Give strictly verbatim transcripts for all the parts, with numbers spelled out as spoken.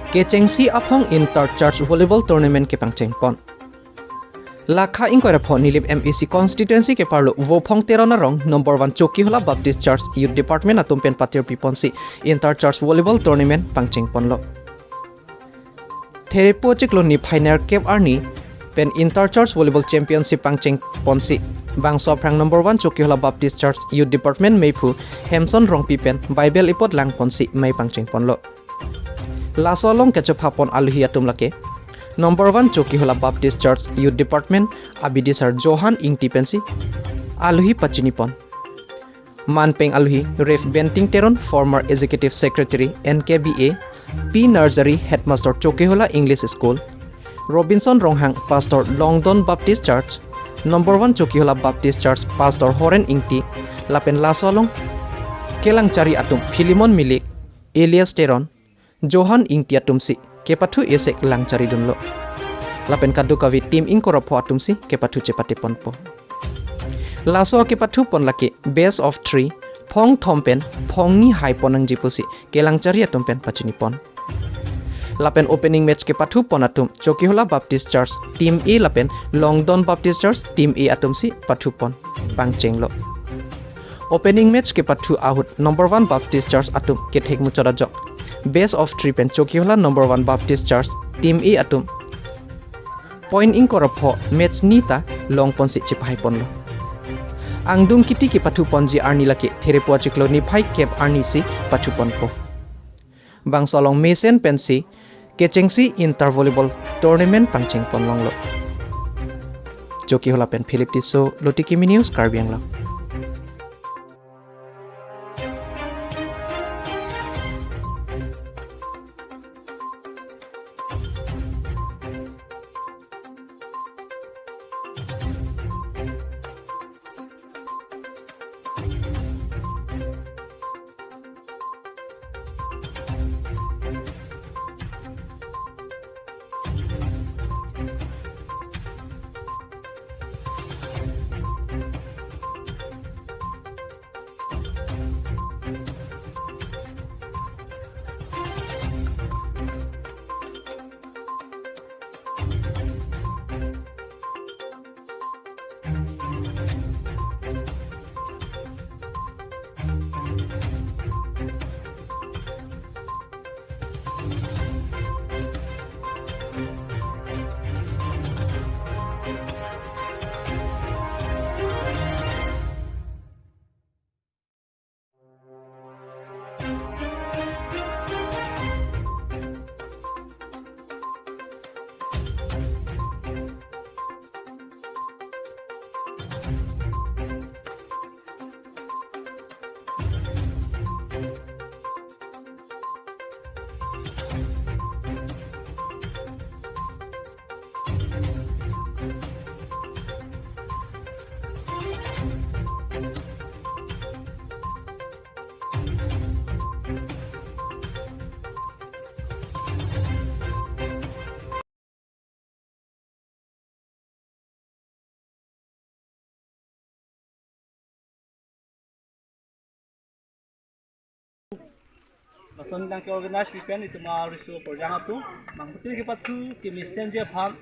Kechengsi aphong inter church volleyball tournament kepangchengpon. Lakha ingkoi ra pho Nilip M A C constituency keparlo Vophong Teron arong number one Chokihola Baptist Church Youth Department atum pen patirpiponsi inter church volleyball tournament pangchengponlo. Therepo chiklo niphai nerkep arni pen inter church volleyball championship pangchengponsi bangso aphrang number one Chokihola Baptist Church Youth Department meiphu Hemson Rongpi pen Bible ipot langponsi mei pangchengponlo. Laso along kachephapon aluhi atum lake number one Chokihola Baptist Church Youth Department abidi sir Johan Ingti pensi aluhi pachinipon. Manpeng aluhi Rev Benting Teron, former Executive Secretary N K B A, P Nursery Headmaster Chokihola English School, Robinson Ronghang, Pastor Longdon Baptist Church, number one Chokihola Baptist Church Pastor Horen Ingti, lapen laso along kelangchari atum Philemon Milik, Elias Teron, Johan Ingti atumsi kepathu esek langcharidunlo. Lapen kadokave team ingkoi ra pho atumsi kepathu chepateponpo. Laso kepathupon lake best of three, phongthom pen phongni haipon nangji pusi kelangchari atum pen pachinipon. Lapen opening match kepathupon atum Chokihola Baptist Church team A lapen Longdon Baptist Church team A atumsi pathupon pangchenglo. Opening match kepathu ahut number one Baptist Church atum kethek muchot ajok best of three pen Chokihola number one Baptist Church team A atum point ingkoi ra pho match ni ta longponsi chepahaiponlo. Angdung kiti kepathuponji arni lake Therepo chiklo niphai kep arnisi pathuponpo. Bangso along mesen pensi kechengsi inter volleyball tournament pangchengpon longlo. Chokihola pen Philip Tisso, Lotiki Mini News, Karbi Anglong. Lason nang ke-organize weekend itum ariso porjang atum. Nangpati kepathu kemesenji aphan.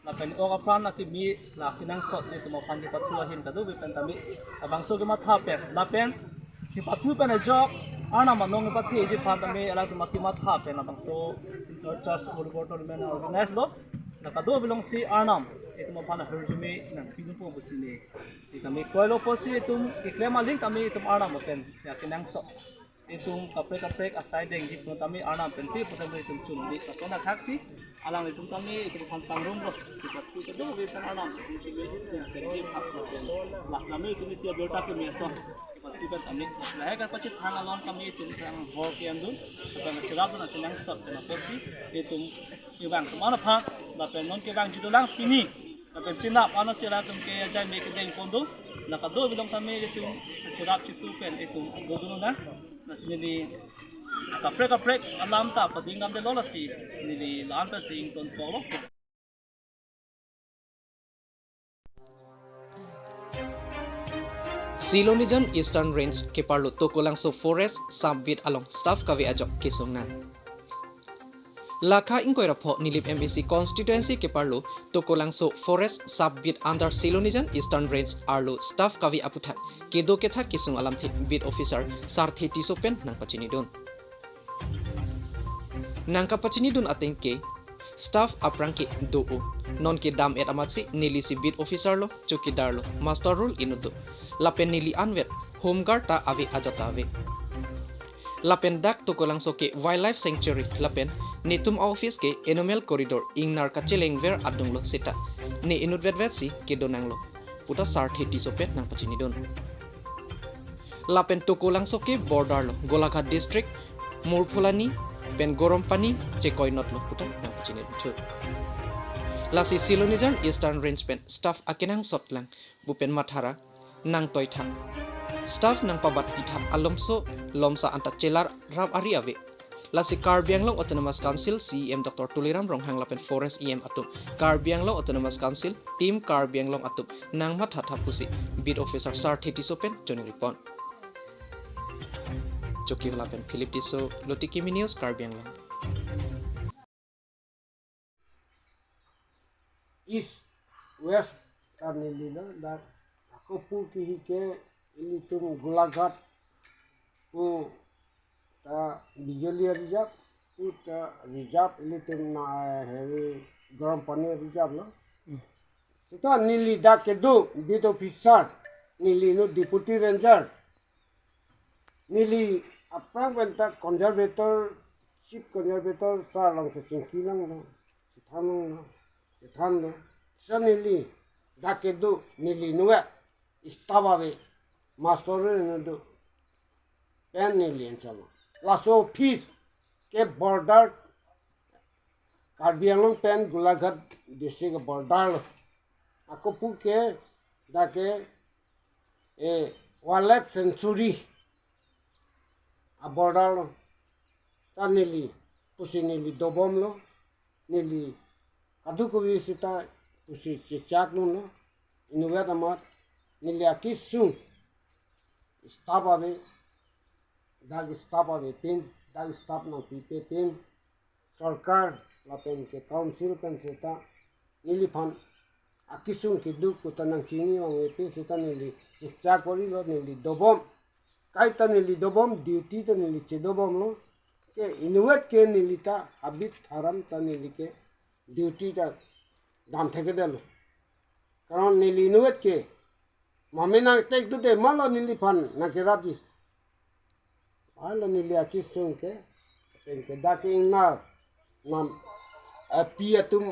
Lapen ok apran akimi la kenangsot itum aphan kepathu ahin kadokave pen tame labangso kematha pen. Lapen kepathu pen ajok Arnam anong kepatheji aphan tame alangtum akimatha pen labangso inter church volleyball tournament organize lo. La kadokave alongsi Arnam itum aphan ahirjume nangpinpo pusi ne. Tame kroilo pusi itum keklem aling tame itum Arnam apen si akenangsot. Itum kaprek kaprek asai dengji pon tame Arnam pen ti pon tame itum chumdi. Lason athaksi alanglitum tame itum aphan pangrumlo. Kepathu kadokave pen Arnam itum chumdi. Sengji phak lo pen. La tame itum isi abirta keme ason. Kepathu pen tame. Lahai kapachethang along tame itum thangbor ke-endun. Pen cherapdun akenangsot pen apotsi itum kevang atum aphan. Lapen non kevangji dolang pini. Lapen pinap ansi alangtum ke ajai me kedengpon do. La kadokave along tame itum cherap chitu pen itum dodun nang. Lasi neli kaprek kaprek alam ta pading damdetlo lasi neli la-an pensi ingtonpoklo. Silonijan Eastern Range keparlo Tokolangso Forest Sub-Beat along staff kave ajok kesung nang. Lakha ingkoi ra pho Nilip M A C constituency keparlo Tokolangso Forest Sub Beat under Silonijan Eastern Range arlo staff kave aputhak kedo kethak kesung alamthe beat officer Sarthe Tisso pen nangpachinidun. Nangkapachinidun ateng ke staff aphrang ke do-o. Non kedam-et amatsi neli si beat officer lo, chowkidar lo, muster roll inut do. Lapen neli anvet home guard ta ave ajat ta ave. Lapen dak Tokolangso ke Wildlife Sanctuary lapen netum office ke Animal Corridor ingnar kachelengver adunglo seta ne inutvetvetsi kedo nanglo puta Sarthe Tisso pen nangpachinidun. Lapen Tokolangso ke border lo Golaghat district, Murphulani pen Gorompani chekoinot lo puta nangpachinidun thu. Lasi Silonijan Eastern Range pen staff akenangsot lang bupen mathara nangtoitha. Staff nangpabat pitha alomso lomsa anta chelar rap ari ave. Lasi Karbi Anglong Autonomous Council C E M Doctor Tuliram Ronghang lapen Forest E M atum Karbi Anglong Autonomous Council Team Karbi Anglong atum nangmathatha pusi beat officer Sarthe Tisso pen choningri pon. Chokihola pen Philip Tisso, Lotiki Mini News, Karbi Anglong. East, West ta neli lo, dak ako pu kihi ke ilitum Golaghat pu ta Bijoli reserve, pu ta reserve ilitum na, eh, heri Gorompani reserve lo. Hmm. Seta neli dak kedo beat officer, neli no deputy ranger. Neli aphrang pen ta conservator, chief conservator sir along si chingki nanglo, chethan nanglo, chethanlo. Seta neli dak kedo neli inutvet staff ave, muster roll inut do pen neli enchalo. Laso office ke border Karbi Anglong pen Golaghat district border lo. Ako pu ke dak ke, eh, Wildlife Sanctuary a border lo. Ta neli pusi neli dobomlo, neli kadokave seta pusi chechak nunlo, inutvet amat neli akesung staff ave, dak staff avepin, dak staff nangpipe pin, sorkar lapen ke council pen seta neliphan akesung keduk kuta nangchini vangvepin seta neli chechak korilo, neli dobom. Kaita neli dobom, duty ta neli chedobomlo. Ke inutvet ke neli ta habit tharam ta neli ke duty ta damthekdetlo. Karon neli inutvet ke mame nangtekdunde ma lo neliphan nangkerapji. Hala neli akesung ke, pen ke dak ingnar nam, eh, pi atum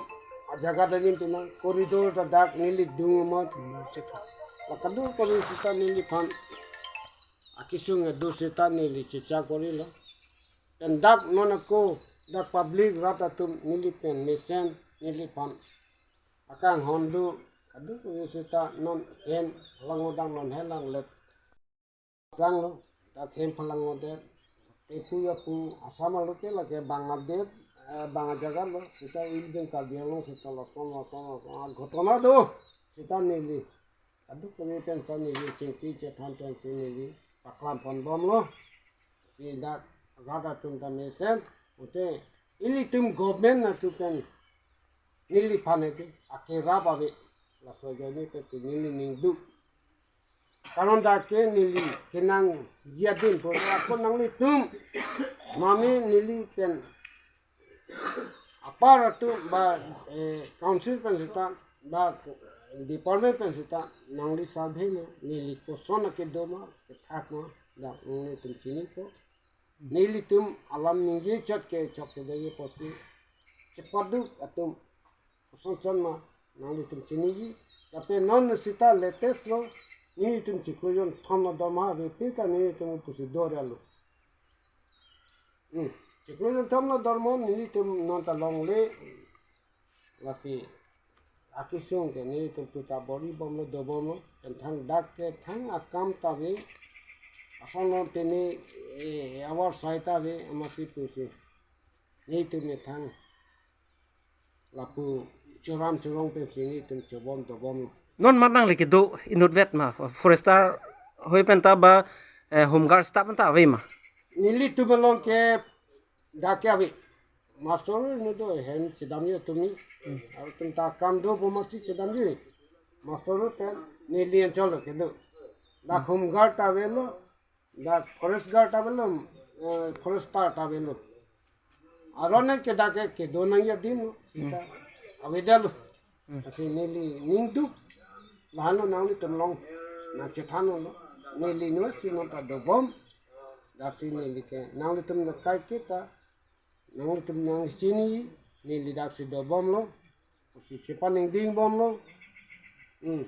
ajaga dalim pina corridor ta dak neli dung amat. La kadokave seta neliphan akesung kedo seta neli chechak korilo. Pen dak non ako dak public rat atum neli pen mesen neliphan akanghon do, kadokave seta non hem phalang odang, non helang let. Phalang lo, dak hem phalang odet. Tepu ya pu Assam alo ke lake Bangladesh, eh, bang ajaga lo, seta ilitum Karbi Anglong seta lason, lason, lason, a ghotona do, seta neli kadokave pen ta neli chingki chethan pensi neli paklam ponbomlo. Si dak rat atum ta mesen, ute ilitum government atum pen neliphan ete akerap ave, laso ajoine pensi neli ning duk. Karon dak ke neli kenangji adim pu ako nanglitum mame neli pen apar atum ba, eh, council pen seta ba department pen seta nangli survey ma, neli koson akedo ma, kethak ma, dak nanglitum chinipo. Nelitum alam ningje chot ke chok ke dei apotsi chepaduk atum koson chot ma nanglitum chiniji. Lapen non seta latest lo, nelitum chiklo jonthom adorma avepin ta nelitum pusi dor-elo. Hmm. Chiklo jonthom adorma nelitum non ta longle. Lasi akesung ke nelitum puta bor-ibomlo, dobomlo, pen thang dak ke thang akam ta ave, ason non pene, eh, awar sai ta ave, amatsi pusi nelitum ne thang lapu choram chorong pensi nelitum chobom dobomlo. Non mat nangli kedo inutvet ma, forester hoi pen ta ba, eh, home guard staff pen ta ave ma? Nelitum along ke dak ke ave. Master nu do, hem chedamji tumi. Atum ta kam do bomasi chedamji. Master pen neli anchot lo kedo. Dak home guard ta avelo, dak forest guard ta avelo, eh, forester ta avelo. Aron ke dak ke kedo nangji adim lo, sita avedetlo. Lasi neli ningduk, lahenlo nanglitum along nangchethanlo. Neli nu si non ta dobom. Daksi neli ke nanglitum nangkai kita, nanglitum nangchini, neli daksi dobomlo. Si chepaningding bomlo. Hmm.